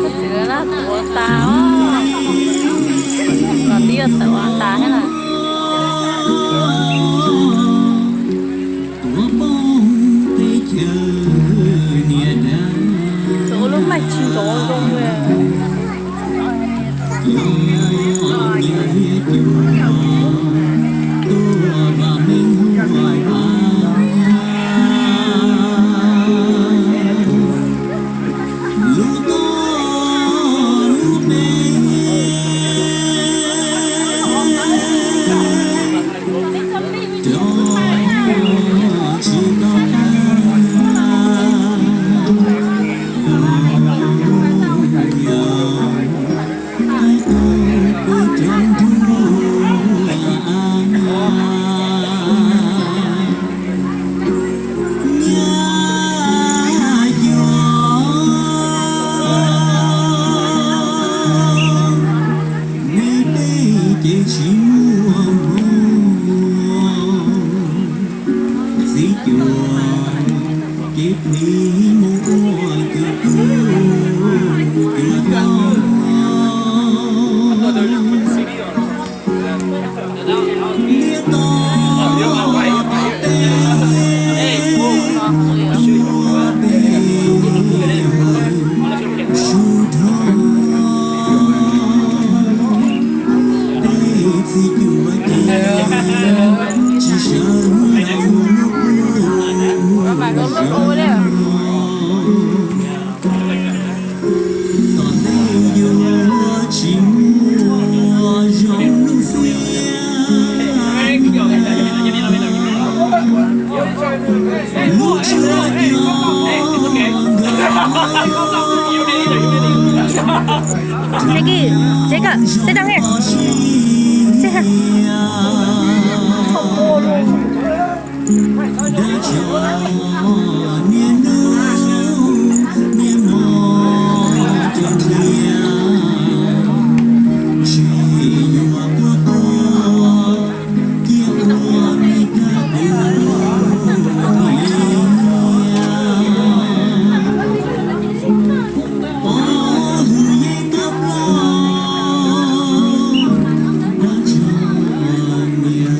Koj txiv lawv laj tuav tas os, los tib tawm ua tas thiab na. Txawm ua lub maij tsis nrov zoo li. Txiv cuas kev phem mus ua cuas kub cuas kub. Niam tos tos peb, tua peb, su rho peb txiv cuas ces tsis sawv los mus lub kuj zog. Tom ntej yuav tsis muaj zoo lub xiab, lub tshuaj cog nkawd. Nikki, Jacob, sit down here. Sit here. Dab tsi niaj hnub niaj hmo tseem dhia, tsis yuav tuaj tuaj cia ua me kab kub niam. Pov hwm yeej tuaj plaub, dab tsi niaj hnub niaj hmo tseem dhia.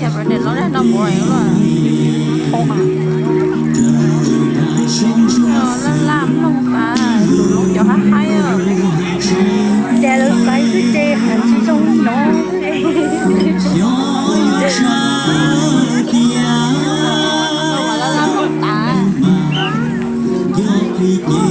Laj laj mloog tas, lus loob cov haib haib. Cas lawv xaiv xwb ces hais tsis zoo li no. Xyov yog sab tias mas cov plig ces.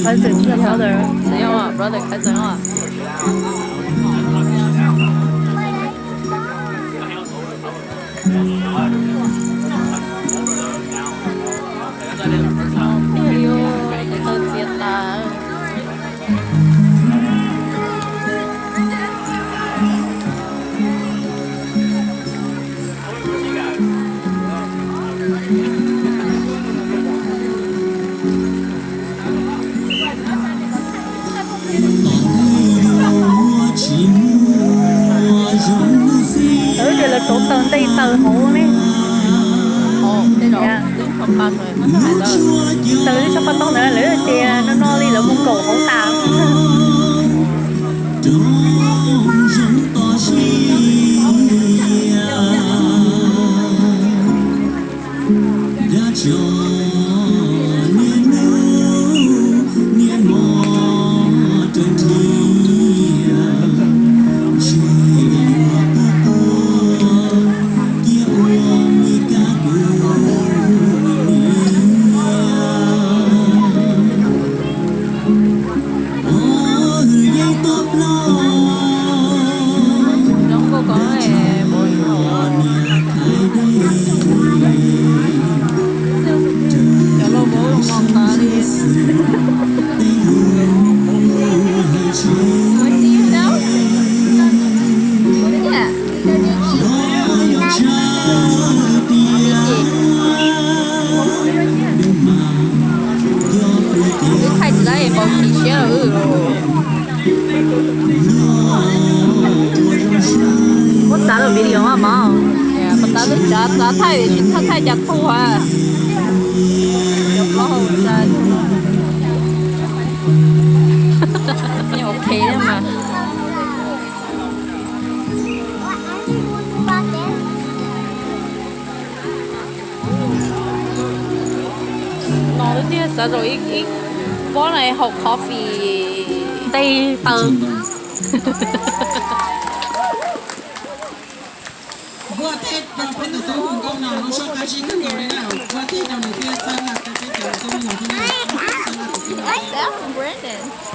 Cousin, brother. Cousin. Txiav tas. Tsis muaj zoo lub xiab. Lawv tias lawv rauv taws ntej taws hauv ne. Taws twb tshaj pa taug ntawd lawv tias no no li lawv mus nkaum hauv tas. Rau zoo toj siab. Dab tsi niaj hnub niaj hmo tseem dhia, ntshe yuav tuaj tuaj cia ua me kab kub niam. Pov hwm yeej tuaj plaub, Video mas mas. Pas tas lub tsav txav thaij vim tsis txhob thaij cas qhua. Cov plaub hau tsa. Ok mas. No lub tiag xav zaum ib pob no haus coffee nte taw. Npuaj teb rau peb tus tub hu nkauj no lub suab qab zib kawg nkaus li na, npuaj teb rau nws thiab txhawb nqa rau peb cov tub me nyuam thiab na. Txhawb nqa tus tub no.